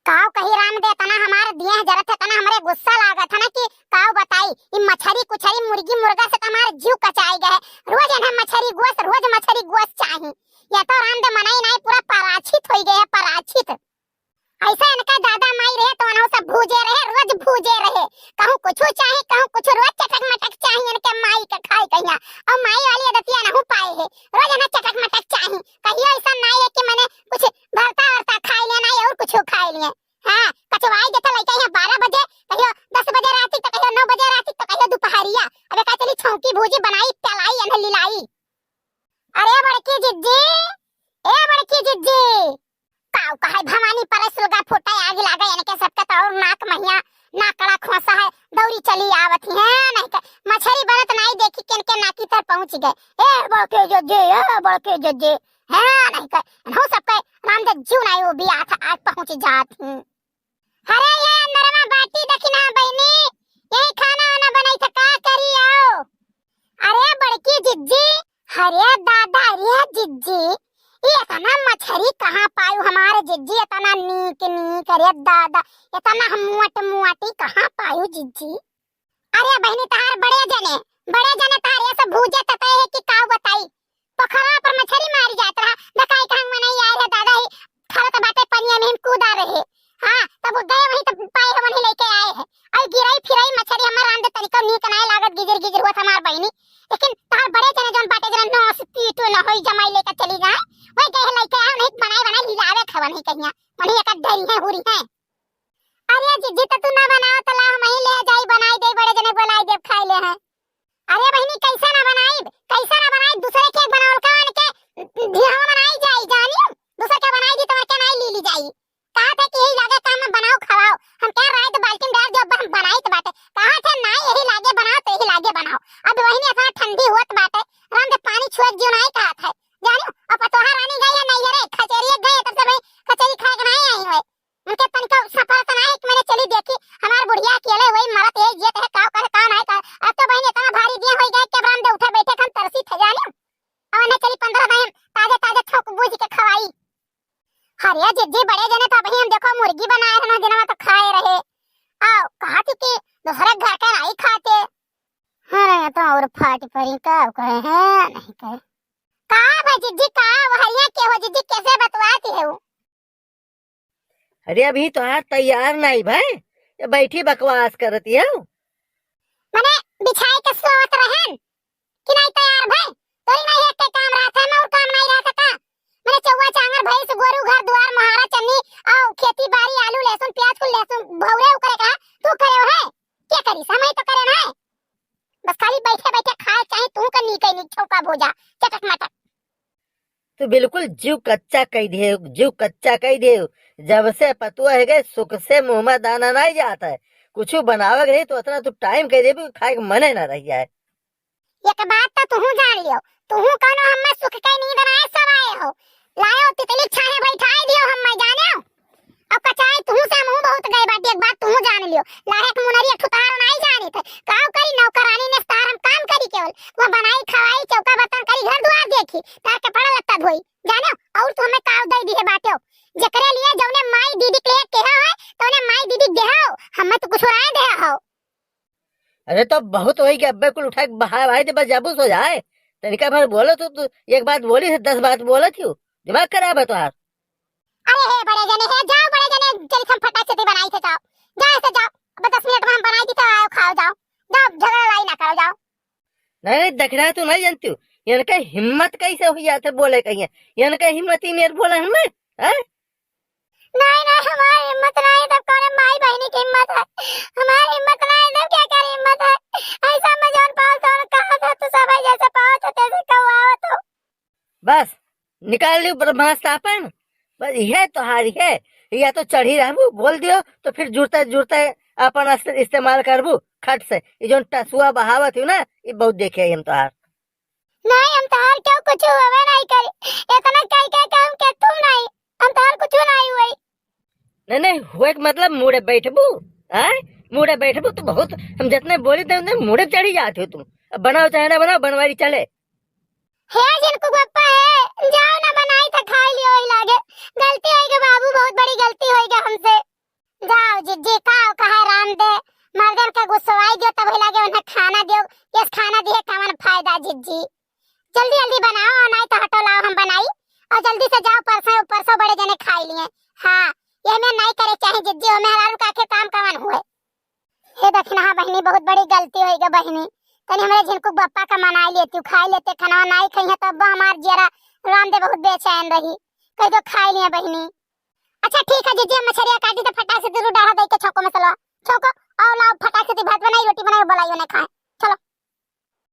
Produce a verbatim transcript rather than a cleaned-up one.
काव कही राम दे, एतना हमार देह जरत है, एतना हमरे गुस्सा लागत है ना कि काव बताई। ई मछरी कुछरी, मुर्गी मुर्गा से तो हमार जीव कचाई गए है। रोज इन्हें मछरी गोस, रोज मछरी गोस चाही। या तो राम दे मनई नाई पूरा पराछित होई गए है, पराछित। ऐसे इनका दादा माई रहे तो उन्हों सब भूजे रहे, रोज भूजे रहे। कहूँ कुछ चाही, कहूँ कुछ, रोज चटक मटक चाही इनके माई के खाए कहिया। और माई वाली आदतिया नहू पाए है, रोज इन्हें चटक मटक चाही। कहियो ऐसा नाई है कि मैंने कुछ भरता वरता खाए लिया, नाई और कुछ खाए लिया। हाँ, कचवाई देते लइका यहाँ बारह बजे, कहियो दस बजे राती, तो कहियो नौ बजे राती, तो कहियो दोपहरिया। अबे का चली छौंकी भूजी बनाई, प्यालाई, इन्हें लिलाई। अरे बड़की जिज्जी, ए बड़की जिज्जी, काऊ कहे भवानी परे सुलगा फूटे आग लागे, इनके सबके तो और नाक महिया, नाकड़ा खोसा है, दौरी चली आवत ही है, नहीं तो मछरी बनत नाई देखी किनके नाकी तर पहुँच गए। ए बड़के जिज्जी, ए बड़के जिज्जी, है नहीं कहे, इन्हों सबके राम दे जीव नाई वो भी आथ आज पहुँच जात ही। अरे ये अंदर में बाटी देखी ना बहनी, यही खाना वाना बनाई था, का करी आओ। अरे बड़की जिज्जी, अरे दादा, अरे जिज्जी, ये इतना मछरी कहाँ पायू हमारे जिज्जी, इतना नीक नीक, अरे दादा, इतना मोट मोटी कहाँ पायू जिज्जी? अरे बहनी, तहार बड़े जने, बड़े जने तहार ये सब भूजे तपे है कि काऊ बताई। पोखरा पर मछरी मारी जात रहा, दकाई कहंग में नहीं आए रहे दादा ही, खरत बाटे पनिया में हम कूदा रहे। हाँ, तब वो गए वहीं तब पाए हैं, वहीं लेके आए हैं। और गिरई फिरई मछरी हमार रांधे तनिको नीक नाय लागत, गिजिर गिजिर हुआ हमार बहनी। लेकिन तहार बड़े जने जौन बाटे जरा नौ से पीटो न होई जमाई लेके चली जाए, वही गए लेके आए, नहीं बनाए बनाए लिलावे खावा नहीं कहिया, वहीं एक डरी है हुरी है। अरे जिज्जी, तो तू ना बनाओ, तो ला हम ही ले जाई, बनाई दे, बड़े जने बोलाई दे, खाई ले हैं। अरे बहिनी, कैसे ना बनाई, कैसे ना बनाई, दूसरे के बनावल का उनके धियावा बनाई जाई, जानियो, दूसरे के बनाई दी, तुम्हारे के नहीं ली, ली जाई। कहा थे कि यही लागे काम में बनाओ, खवाओ, हम क्या राय तो बाल्टी में डाल दियो, अब हम बनाई तो बाटे, कहा थे ना यही लागे बनाओ, तो यही लागे बनाओ। अब वही ने इतना ठंडी हुआ तो बाटे, राम दे पानी छुए जीव नहीं कहा थे, जानियो, अब पतोहा रानी गई है नहीं रे, कचेरी गई है, तब से भाई कचेरी खाए के नहीं आई हुए। उनके तनिको सफर तो नाहीं कि मैंने चली देखी, हमार बुढ़िया अकेले वही मरत है, जियत है, काव करे, काव नाहीं करे। अब तो बहिनी इतना भारी दिया होई गए कि अब राम दे उठे बैठे हम तरसी थे जाने। अब उन्हें चली पंद्रह दिन ताजे ताजे छौंक बूझ के खवाई। अरे जिज्जी, बड़े जने तो अभी हम देखो मुर्गी बनाए रहे ना, दिनवा तो खाए रहे। आओ, कहा थी कि दूसरे घर के नहीं खाते। अरे तो और फाट परी का कहे हैं, नहीं कहे। का भाई जिज्जी, का वहरिया के हो जिज्जी, कैसे बतवाती है वो? अरे अभी तोहार तैयार नाई भए, ये बैठी बकवास करती है। मने बिछाए के सोवत रहन कि नाई तैयार भए, तोरी नाई एक के काम रहत है, मैं और काम नाई रहत का? मने चौवा चांगर, भैंस गोरू, घर दुआर, मोहारा चन्नी, और खेती बाड़ी, आलू लहसुन प्याज कुल लहसुन भौरे उकरे का, तू करे है? क्या करी, समय तो करे ना है। बस खाली बैठे बैठे खाए चाहे तू का नीक है नीक छौका भोजा, चटक मटक। तू बिल्कुल जीव कच्चा कई दे, जीव कच्चा कई दे। जब से पतुआ है गए, सुख से मुँह में दाना नहीं जाता है। कुछ बनावे के रही तो उतना तू टाइम कई दे, खाए के मने ना रह जाए। एक बात तो तू जान लियो, तू कौनो हमें सुख के नींद ना सवाए हो। लायो तितली छाहे बैठाए दियो हमें, जाने हो। अब कचाई तुहू से मुँह बहुत गए बाटी, एक बात तुहू जान लियो। लाहे के मुनरी एक ठो तार नाई जानी थे। काव करी नौकरानी ने तार हम काम करी केवल। वह बनाई खवाई, चौका बर्तन करी, घर दुआर देखी। तार कपड़ा लत्ता धोई। जानो, और तू हमें काव दे दिए बाटे। जेकरे लिए जौने माई दीदी के लिए कहे हो, तौने माई दीदी देहो। हमें तो कुछ राय दे हो। अरे तो बहुत होई कि अब्बे कुल उठा के बहा भाई दे, बस जाबू सो जाए। तनिका भर बोलो तू, तू एक बात बोली है, दस बात बोलत ही। दिमाग खराब है तोहार। अरे हे बड़े जने, हे जाओ बड़े जने, चली हम फटाक से बनाई थे, जाओ। जाओ से जाओ। अब दस मिनट में हम बनाई दी तो आओ खाओ जाओ। जाओ झगड़ा लड़ाई ना करो, जाओ। नहीं, नहीं, दखिना तू नहीं जानती हो। इनके हिम्मत कैसे हुई जाते बोले कहिए। इनके हिम्मत ही मेरे बोले हमें, हैं? नहीं, नहीं, हमारी हिम्मत नहीं, तब कौन माई बहनी की हिम्मत है? हमारी हिम्मत नहीं, तब क्या क्या हिम्मत है? ऐसा में जौन पाओ तो कहा था, तू सब जैसे पाओ तो तैसे कौआवत हो। बस, निकाल लियो ब्रह्मास्त्र आपन। बस यह तोहारी है, या तो चढ़ी रहबू, बोल दियो, तो फिर जुड़ते जुड़ते अपन अस्त्र इस्तेमाल करबू खट से। ये जौन टसुआ बहावत हो ना, ये बहुत देखे हम तोहार। नहीं, हम तोहार क्यों कुछ होवे नहीं करी। इतना कह कह के हम के तुम नहीं, हम तोहार कुछ नहीं हुई। नहीं, नहीं, हुए के मतलब मुड़े बैठबू, हैं? मुड़े बैठबू तो बहुत, हम जितने बोली थे उतने मुड़े चढ़ी जाते हो तुम। अब बनाओ चाहे ना बनाओ, बनवारी चले। हे जिनको पप्पा है, जाओ ना बनाई था, खा लियो ही लागे। गलती होई गे बाबू, बहुत बड़ी गलती होई गे हमसे। जी का कहा राम दे, मर्दन का गुस्सवाई दियो, तब लागे उन्हें खाना दियो। यस खाना दिए कवन फायदा जिज्जी? जल्दी जल्दी बनाओ, और नाई तो हटो, लाओ हम बनाई, और जल्दी से जाओ, परसों परसों बड़े जने खाई लिए। हाँ, ये में नाई करे चाहे जिज्जी, हमें हरारू का आखिर काम कवन हुए। हे दखिनहा बहिनी, बहुत बड़ी गलती होई गे बहिनी। तनी हमरे झिनकू बप्पा का मनाई लेती, खाई लेते खाना, नाई खइहे तब हमार जियरा राम दे बहुत बेचैन रही। कह दो खाई लिए बहिनी। अच्छा ठीक है जिज्जी, हम मछरिया काटी तो फटाक से दूर डाढ़ा दई के छौको मसला छौको, और लाओ फटाक से ती भात बनाई, रोटी बनाई, बोलाइयो ने खाए।